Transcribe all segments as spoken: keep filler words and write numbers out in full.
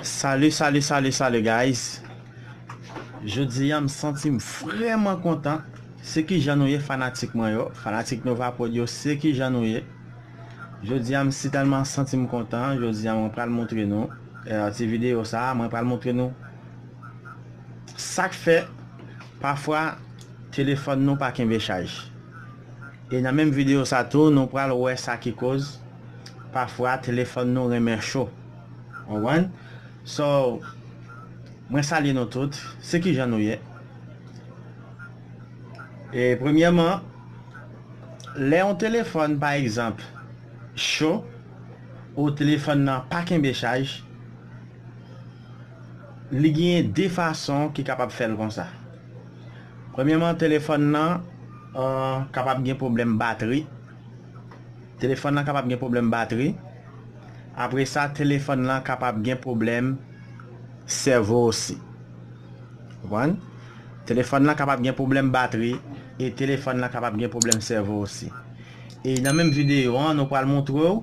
Salut, salut, salut, salut, guys. Jodi a m santi m vrèman kontan. Se kijan nou ye, fanatik mwen yo? Fanatik Nova Prod yo, se kijan nou ye? Jodi a m si tèlman santi m kontan. Jodi a mwen pral montre nou, eh, ti videyo sa a, mwen pral montre nou sa k fè pafwa telefòn nou pa kenbe chaj. E nan menm videyo sa tou, nou pral wè sa ki koz pafwa telefòn nou renmen cho. Konprann? So, mwen salye nou tout. Se kijan nou ye? E premyèman, lè yon telefòn, pa egzanp, cho, ou telefòn nan pa kenbe chaj, li genyen de fason ki kapab fè l konsa. Premyèman, telefòn nan, eh, kapab gen pwoblèm batri. Telefòn nan kapab gen pwoblèm batri. Apre sa, telefòn nan kapab gen pwoblèm sèvo osi. Konprann? Telefòn nan kapab gen pwoblèm batri e telefòn nan kapab gen pwoblèm sèvo osi. E nan menm videyo an, nou pral montre w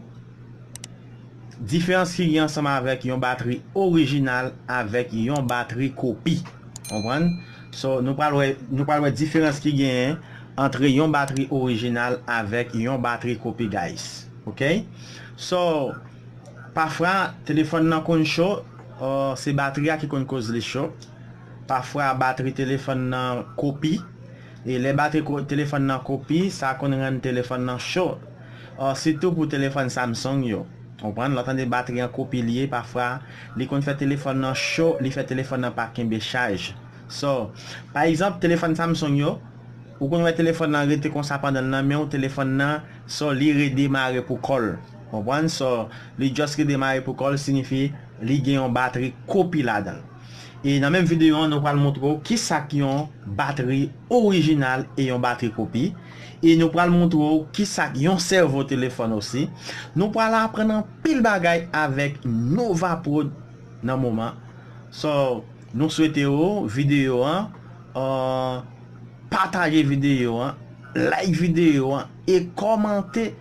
diferans ki gen ansanm avèk yon batri orijinal avèk yon batri kopi. Konprann? So, nou pral wè, nou pral wè diferans ki genyen antre yon batri orijinal avèk yon batri kopi, guys. Oke? So, pafwa, telefòn nan konn cho, eh, se batri a ki konn koz li cho. Pafwa, batri telefòn nan kopi. E lè batri ko-, telefòn nan kopi, sa konn rann telefòn nan cho. Eh, sitou pou telefòn Samsung yo. Konprann? Lè w tande batri an kopi li ye, pafwa, li konn fè telefòn nan cho, li fè telefòn nan pa kenbe chaj. So, pa egzanp, telefòn Samsung yo, ou konn wè telefòn nan rete konsa pandan l nan men w, telefòn nan, so, li redemare pou kò l. Konprann? So, li just redemare pou kò l, siyifi li gen yon batri kopi ladan l. E nan menm videyo an, nou pral montre w kisa k yon batri orijinal e yon batri kopi. E nou pral montre w kisa k yon sèvo telefòn osi. Nou pral aprann anpil bagay avèk Nova Prod nan moman. So, nou swete w videyo an, eh, pataje videyo an, like videyo an e kòmante.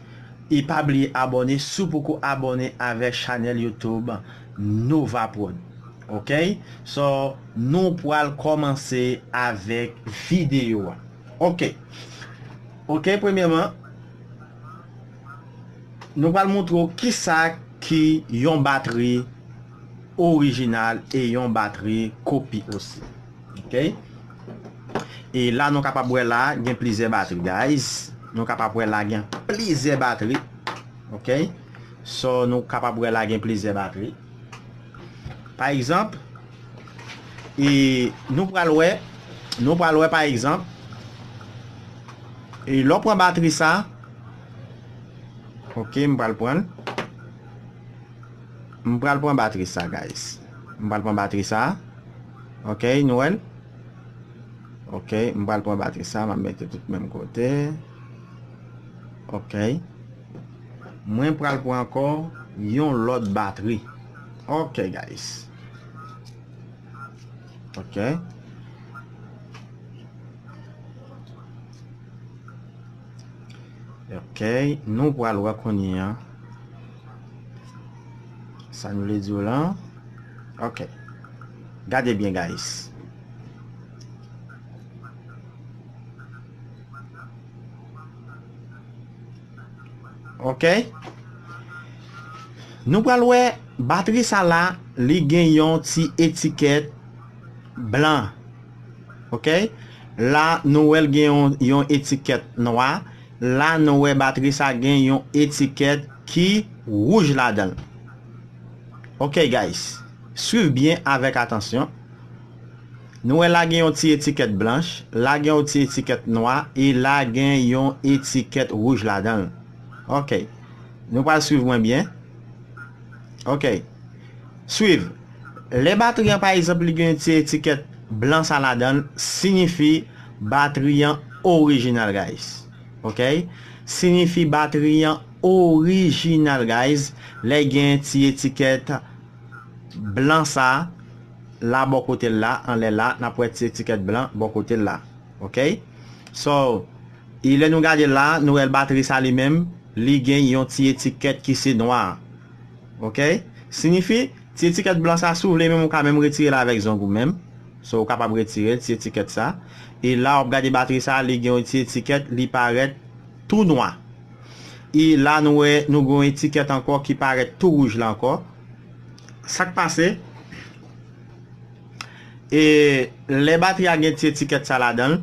E pa bliye abòne si w poko abòne avèk chanèl YouTube Nova Prod. Oke? So, nou pral kòmanse avèk videyo a. Oke. Oke, premyèman, nou pral montre w kisa ki yon batri orijinal e yon batri kopi osi. Oke? E la nou kapab wè la gen plizyè batri, guys. Nou kapab wè la gen plizyè batri. Oke? So, nou kapab wè la gen plizyè batri. Pa egzanp, e nou pral wè, nou pral wè pa egzanp, e lè w pran batri sa, oke, m pral pran l. M pral pran batri sa, guys. M pral pran batri sa. Oke, nou wè l? Oke, m pral pran batri sa, m ap mete tout menm kote. Oke. Mwen pral pran ankò yon lòt batri. Oke, guys. Oke. Oke, nou pral wè kounye a. Sa nou vle di w lan? Oke. Gade byen, guys. Oke. Nou pral wè batri sa la, li gen yon ti etikèt blan. Oke? La, nou wè l gen yon, yon etikèt nwa. La, nou wè batri sa gen yon etikèt ki wouj ladan l. Oke, guys. Swiv byen avèk atansyon. Nou wè la gen yon ti etikèt blanch, la gen yon ti etikèt nwa, e la gen yon etikèt wouj ladan l. Oke. Nou pral swiv mwen byen. Oke. Swiv. Lè batri an, pa egzanp, li gen ti etikèt blan sa ladan l, siyifi batri an orijinal, guys. Oke? Siyifi batri an orijinal, guys. Lè gen ti etikèt blan sa la bò kote l la, anlè la, n ap wè ti etikèt blan bò kote l la. Oke? So, e lè nou gade la, nou wè batri sa li menm, li gen yon ti etikèt ki se nwa. Oke? Siyifi, Ti etikèt blan sa, si w vle menm, ou ka menm retire l avèk zong ou menm. So, ou kapab retire ti etikèt sa. E la, w ap gade batri sa, li gen yon ti etikèt, li parèt tou nwa. E la, nou wè, nou gen yon etikèt ankò ki parèt tou wouj la ankò. Sa k pase? E lè batri a gen ti etikèt sa ladan l,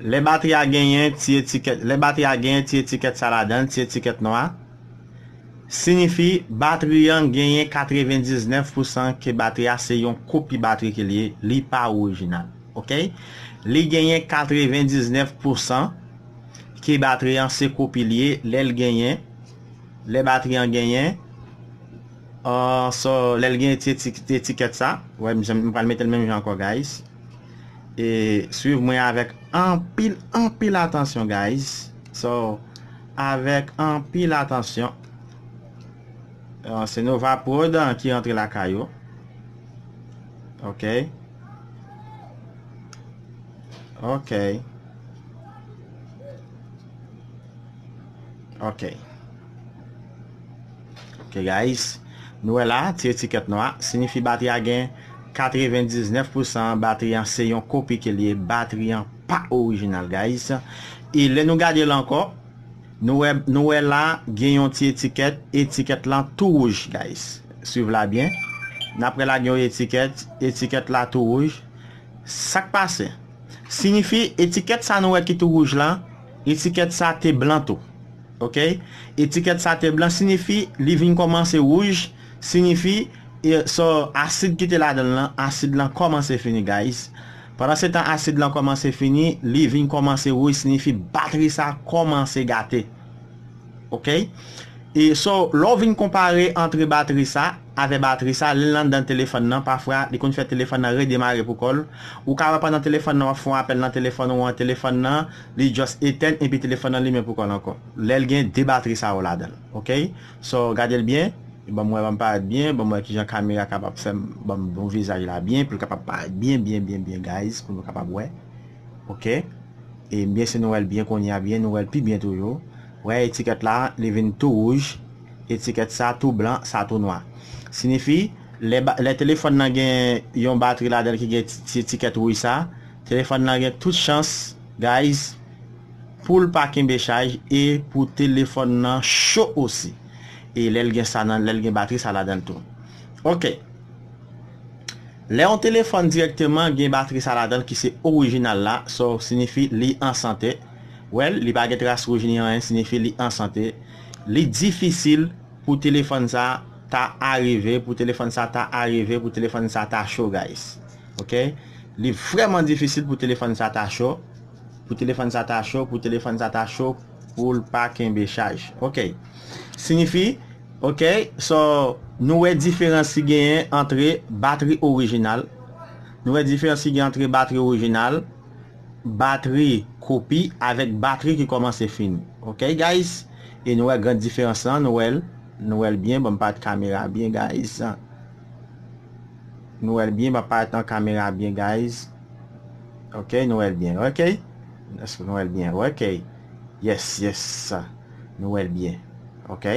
lè batri a genyen ti etikèt, lè batri a genyen ti etikèt sa ladan l, ti etikèt nwa, siyifi batri an genyen katrevendiznèf pousan ke batri a se yon kopi batri ke li ye, li pa orijinal. Oke? Li genyen katrevendiznèf pousan ke batri an se kopi li ye, lè l genyen, lè batri an genyen, uh, so, lè l genyen ti eti-, etikèt sa, wè, m, m pral mete l menm jan ankò, guys. E swiv mwen avèk anpil, anpil atansyon, guys. So, avèk anpil atansyon. Uh, se Nova Prod, uh, ki rantre lakay ou. Ok. Ok. Ok. Ok, guys. Nou wè la, ti etikèt nwa, siyifi batri a gen katrevendiznèf pousan, batri an se yon kopi ke li ye, batri an pa orijinal, guys. E lè nou gade l ankò, nou wè, nou wè la, gen yon ti etikèt, etikèt lan tou wouj, guys. Swiv la byen. N ap wè la gen yon etikèt, etikèt la tou wouj. Sa k pase? Siyifi etikèt sa nou wè ki tou wouj la, etikèt sa te blan tou. Ok? Etikèt sa te blan, siyifi li vin kòmanse wouj, siyifi, e, so, asid ki te ladan l lan, asid lan kòmanse fini, guys. Pandan se tan asid lan kòmanse fini, li vin kòmanse wouj, siyifi batri sa kòmanse gate. Ok? E so, lè w vin konpare antre batri sa avè batri sa, lè l anndan telefòn nan, pafwa, li konn fè telefòn nan redemare pou kò l. Ou ka wè pandan telefòn nan w ap fè yon apèl nan telefòn ou an, telefòn nan, li just etèn, epi telefòn nan limen pou kò l ankò. Lè l gen de batri sa yo ladan l. Ok? So, gade l byen. Ban m wè, ban m parèt byen. Ban m wè kijan kamera kapab fè m ban m bon vizaj la byen, pou l kapab parèt byen, byen, byen, byen, guys, pou nou kapab wè. Ok? E byen, si nou wè l byen kounye a, byen, nou wè l pi byen toujou. Wè, etikèt la, li vin tou wouj. Etikèt sa tou blan, sa tou nwa. Siyifi, lè ba-, lè telefòn nan gen yon batri ladan l ki gen ti, ti etikèt wouj sa, telefòn nan gen tout chans, guys, pou l pa kenbe chaj e pou telefòn nan cho osi. E lè l gen sa nan, lè l gen batri sa ladan l tou. Ok. Lè yon telefòn dirèkteman gen batri sa ladan l ki se orijinal la, so siyifi li an sante. Wè l, li pa gen tras wouj ni anyen, siyifi li an sante. Li difisil pou telefòn sa ta arive, pou telefòn sa ta arive, pou telefòn sa ta cho, guys. Ok? Li vrèman difisil pou telefòn sa ta cho. Pou telefòn sa ta cho, pou telefòn sa ta cho, pou l pa kenbe chaj. Ok. Siyifi, ok, so, nou wè diferans ki genyen antre batri orijinal. Nou wè diferans ki genyen antre batri orijinal, batri kopi avèk batri ki kòmanse fini. Ok, guys? E nou wè gran diferans lan, nou wè l, nou wè l byen, ban m parèt kamera byen, guys. Nou wè l byen, ban m parèt nan kamera byen, guys. Ok, nou wè l byen, ok? Èske nou wè l byen? Ok. Yes, yes. Nou wè l byen. Ok?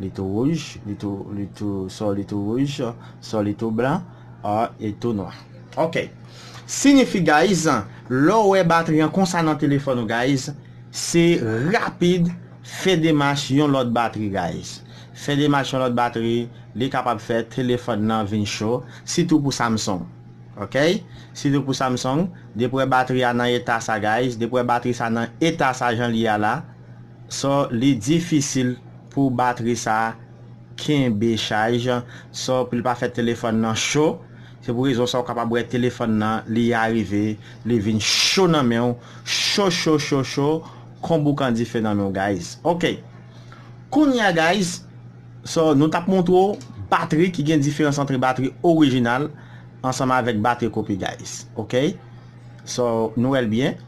Li tou wouj, li tou, li tou, so li tou wouj, so li tou blan, a, e tou nwa. Ok. Siyifi, guys, lè w wè batri an konsa nan telefòn ou, guys, se rapid fè demach yon lòt batri, guys. Fè demach yon lòt batri, li kapab fè telefòn nan vin cho, sitou pou Samsung. Ok? Sitou pou Samsung, depi w wè batri a nan eta sa, guys, depi w wè batri sa nan eta sa jan li ye a la, so li difisil pou batri sa kenbe chaj, so pou li pa fè telefòn nan cho. Se pou rezon sa w kapab wè telefòn nan li arive, li vin cho nan men w, cho, cho, cho, cho, kon boukan dife nan men w, guys. Ok. Kounye a, guys, so, nou t ap montre w batri ki gen diferans antre batri orijinal ansanm avèk batri kopi, guys. Ok? So, nou wè l byen.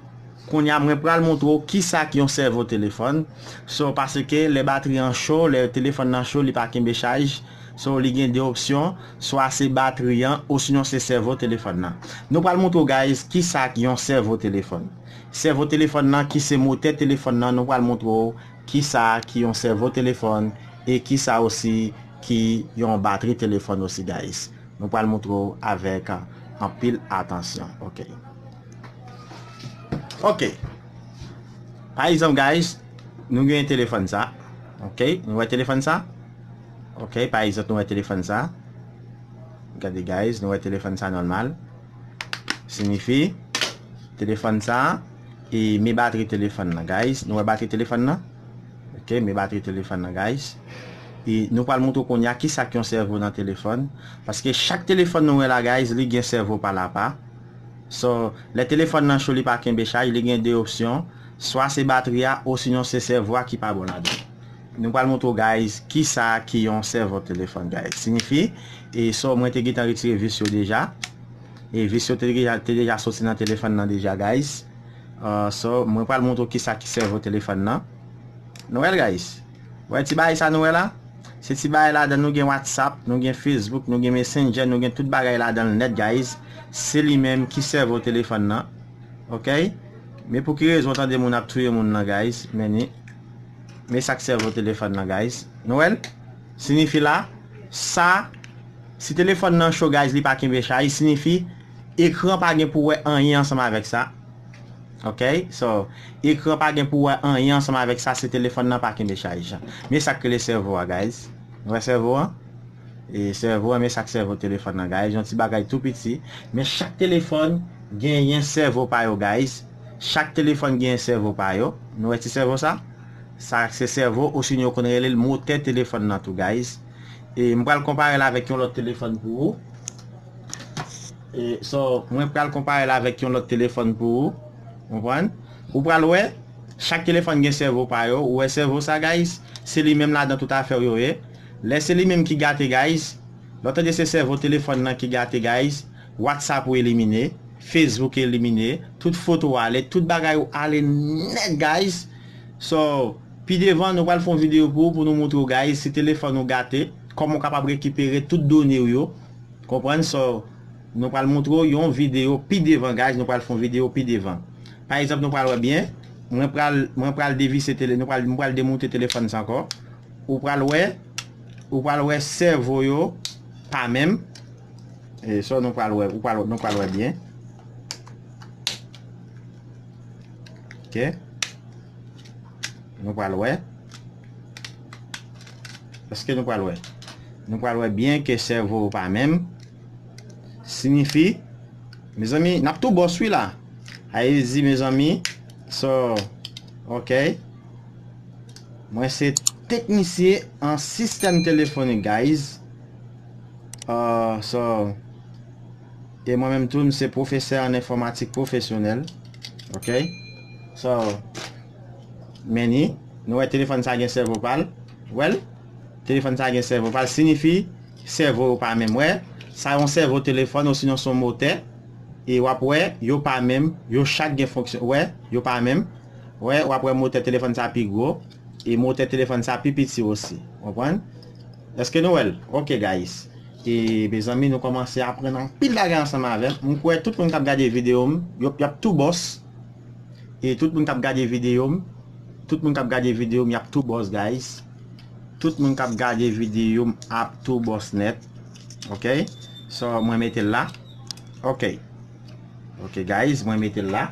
Kounye a, mwen pral montre w kisa ki yon sèvo telefòn. So, paske lè batri an cho, lè telefòn nan cho, li pa kenbe chaj. So, li gen de opsyon, swa se batri an, osinon se sèvo telefòn nan. Nou pral montre w, guys, kisa ki yon sèvo telefòn. Sèvo telefòn nan, ki se motè telefòn nan, nou pral montre w kisa ki yon sèvo telefòn, e kisa osi ki yon batri telefòn osi, guys. Nou pral montre w avèk anpil atansyon. Ok. Ok. Pa egzanp, guys, nou gen telefòn sa. Ok, nou wè telefòn sa? Ok, pa egzanp, nou wè telefòn sa. Gade, guys, nou wè telefòn sa nòmal. Sinifi, telefòn sa, e men batri telefòn nan, guys. Nou wè batri telefòn nan? Ok, men batri telefòn nan, guys. E nou pral montre w kounye a kisa ki yon sèvo nan telefòn. Paske chak telefòn nou wè la, guys, li gen sèvo pa l apa. So, lè telefòn nan cho, li pa kenbe chaj, li gen de opsyon. Swa se batri a, osinon se sèvo a ki pa bon ladan. Nou pral montre w, guys, kisa ki yon sèvo telefòn, guys. Sinifi, e so, mwen te gentan retire vis yo deja. E vis yo te deja, te deja soti nan telefòn nan deja, guys. Uh, so, mwen pral montre w kisa ki sèvo telefòn nan. Nou wè l, guys. Wè ti bagay sa nou wè la? Se ti bagay ladan, nou gen WhatsApp, nou gen Facebook, nou gen Messenger, nou gen tout bagay ladan l nèt, guys. Se li menm ki sèvo telefòn nan. Ok? Men pou ki rezon w tande moun ap touye moun nan, guys? Men ni. Men sa k sèvo telefòn nan, guys. Nou wè l? Sinifi la, sa, si telefòn nan cho, guys, li pa kenbe chaj, sinifi ekran pa gen pou wè anyen ansanm avèk sa. Ok? So, ekran pa gen pou wè anyen ansanm avèk sa, se telefòn nan pa kenbe chaj. Men sa k rele sèvo a, guys. Nou wè sèvo an? E sèvo an, men sa k sèvo telefòn nan, guys. Yon ti bagay tou piti. Men chak telefòn genyen sèvo pa yo, guys. Chak telefòn genyen sèvo pa yo. Nou wè ti sèvo sa? Sa se sèvo, osinon yo konn rele l motè telefòn nan tou, guys. E m pral konpare l avèk yon lòt telefòn pou ou. E, so, mwen pral konpare l avèk yon lòt telefòn pou ou. Konprann? Ou pral wè, chak telefòn gen sèvo pa yo. Ou wè sèvo sa, guys? Se li menm ladan tout afè w yo ye. Lè se li menm ki gate, guys, lè w tande se sèvo telefòn nan ki gate, guys, WhatsApp ou elimine, Facebook elimine, tout foto w ale, tout bagay ou ale nèt, guys. So, pi devan, nou pral fè yon videyo pou, pou nou montre w, guys, si telefòn ou gate, kòman w kapab rekipere tout done w yo. Konprann? So, nou pral montre w yon videyo pi devan, guys. Nou pral fè yon videyo pi devan. Pa egzanp, nou pral wè byen. Mwen pral, mwen pral devise tele, nou pral, mwen pral demoute telefòn sa ankò. Ou pral wè, ou pral wè sèvo yo pa menm. E so, nou pral wè, ou pral, nou pral wè byen. Ok. Nou pral wè. Èske nou pral wè? Nou pral wè byen ke sèvo yo pa menm. Sinifi, mezanmi, n ap tou bòs wi la. Ayezi, mezanmi. So, ok. Mwen se teknisyen an sistèm telefonik, guys. Uh, so, e mwen menm tou, m se pwofesè an enfòmatik pwofesyonèl. Ok? So, men ni, nou wè telefòn sa gen sèvo pa l. Wè l? Telefòn sa gen sèvo pa l. Sinifi, sèvo yo pa menm. Wè, sa yon sèvo telefòn, osinon se yon motè. E w ap wè, yo pa menm. Yo chak gen fonksyon. Wè, yo pa menm. Wè, w ap wè motè telefòn sa pi gwo. E motè telefòn sa pi piti osi. Konprann? Èske nou wè l? Ok, guys. E, mezanmi, nou kòmanse aprann anpil bagay ansanm avè m. M kwè tout moun k ap gade videyo m, yo, y ap tou bòs. E tout moun k ap gade videyo m, tout moun k ap gade videyo m, y ap tou bòs, guys. Tout moun k ap gade videyo m ap tou bòs nèt. Ok? So, mwen mete l la. Ok. Ok, guys, mwen mete l la.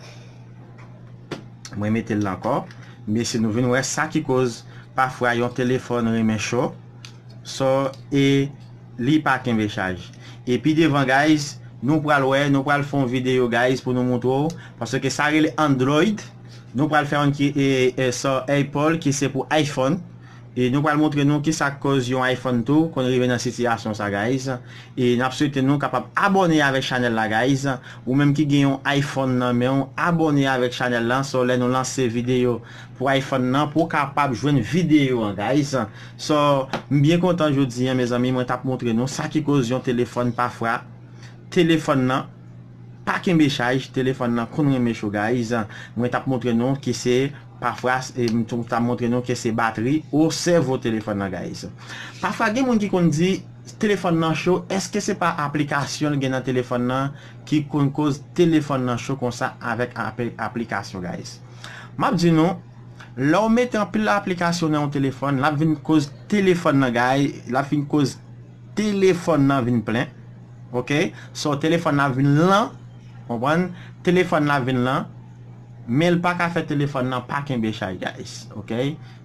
Mwen mete l la ankò. Men si nou vin wè sa ki koz pafwa yon telefòn renmen cho. So, e li pa kenbe chaj. E pi devan, guys, nou pral wè, nou pral fè yon videyo, guys, pou nou montre w. Paske sa rele Android. Nou pral fè yon ki, e, e, so, Apple, ki se pou iPhone. E nou pral montre nou kisa k koz yon iPhone tou konn rive nan sitiyasyon sa, guys. E n ap swete nou kapab abòne avèk chanèl la, guys. Ou menm ki gen yon iPhone nan men w, abòne avèk chanèl la. So, lè nou lanse videyo pou iPhone nan, pou w kapab jwenn videyo an, guys. So, m byen kontan jodi a, mezanmi, mwen t ap montre nou sa ki koz yon telefòn pafwa. Telefòn nan pa kenbe chaj, telefòn nan konn renmen cho, guys. Mwen t ap montre nou ki se, pafwa, e, m tou, t ap montre nou ke se batri ou sèvo telefòn nan, guys. Pafwa, gen moun ki konn di, telefòn nan cho, èske se pa aplikasyon l gen nan telefòn nan ki konn koz telefòn nan cho konsa avèk apl-, aplikasyon, guys? M ap di nou, Lè w mete anpil aplikasyon nan yon telefòn, l ap vin koz telefòn nan, guys, l ap vin koz telefòn nan vin plen. Ok? So, telefòn nan vin lan. Konprann? Telefòn nan vin lan. Men l pa ka fè telefòn nan pa kenbe chaj, guys. Ok?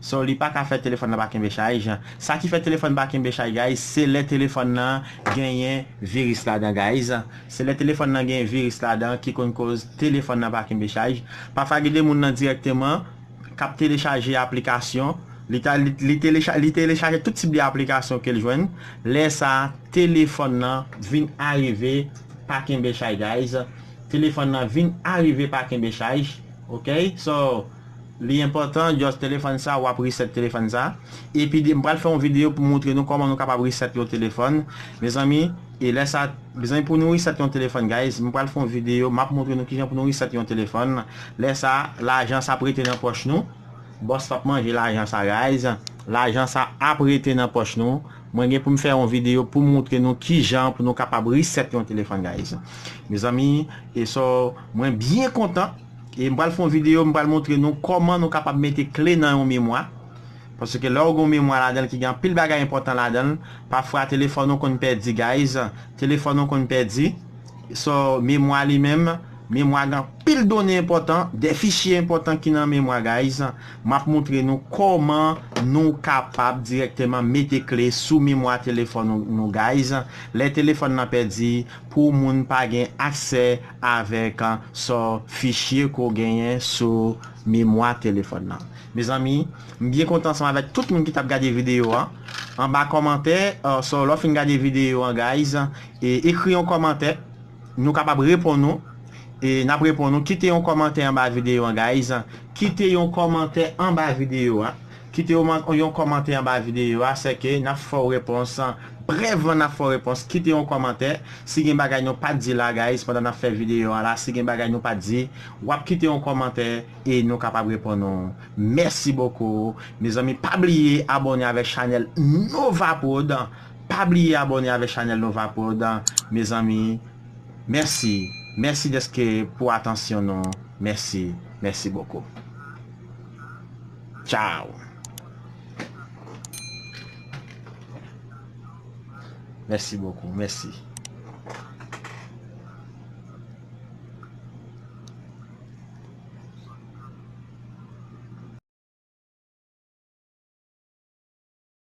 So, li pa ka fè telefòn nan pa kenbe chaj. Sa ki fè telefòn pa kenbe chaj, guys, se lè telefòn nan genyen viris ladan, guys. Se lè telefòn nan genyen viris ladan ki konn koz telefòn nan pa kenbe chaj. Pafwa, gen de moun nan dirèkteman k ap telechaje aplikasyon. Li ta, li, li telecha-, li telechaje tout tip de aplikasyon ke l jwenn. Lè sa, telefòn nan vin arive pa kenbe chaj, guys. Telefòn nan vin arive pa kenbe chaj. Ok? So, li enpòtan, just telefòn sa, w ap reset telefòn sa. Epi, de- m pral fè yon videyo pou montre nou kòman nou kapab reset yon telefòn. Mezanmi, e lè sa, mezanmi, pou nou reset yon telefòn, guys, m pral fè yon videyo, m ap montre nou kijan pou nou reset yon telefòn. Lè sa, lajan sa ap rete nan pòch nou. Bòs p ap manje lajan sa, guys. Lajan sa ap rete nan pòch nou. Mwen gen pou m fè yon videyo pou montre nou kijan pou nou kapab reset yon telefòn, guys. Mezanmi, e so, mwen byen kontan. E m pral fè yon videyo, m pral montre nou kòman nou kapab mete kle nan yon memwa. Paske lè w gen yon memwa ladan l ki gen anpil bagay enpòtan ladan l, pafwa telefòn ou konn pèdi, guys. Telefòn ou konn pèdi. So, memwa li menm, memwa gen anpil done enpòtan, de fichye enpòtan ki nan memwa, guys. M ap montre nou kòman nou kapab dirèkteman mete kle sou memwa telefòn nou, nou, guys. Lè telefòn nan pèdi, pou moun pa gen aksè avèk, uh, so, fichye ke w genyen sou memwa telefòn nan. Mezanmi, m byen kontan ansanm avèk tout moun ki t ap gade videyo a. Anba kòmantè, uh, so, lè w fin gade videyo an, guys, e ekri yon kòmantè. Nou kapab reponn ou. E n ap reponn ou. Kite yon kòmantè anba videyo an, guys. Kite yon kòmantè anba videyo a. Kite yon, yon kòmantè anba videyo a. Sèke n ap fè w repons. Brèvman, n ap fè w repons. Kite yon kòmantè. Si gen bagay nou pa t di la, guys, pandan n ap fè videyo a la, si gen bagay nou pa t di, w ap kite yon kòmantè e nou kapab reponn ou. Mèsi bokou. Mezanmi, pa bliye abòne avèk chanèl Nova Prod. Pa bliye abòne avèk chanèl Nova Prod. Mezanmi, mèsi. Mèsi dèske pou atansyon nou. Mèsi. Mèsi bokou. Tchao. Mèsi bokou. Mèsi.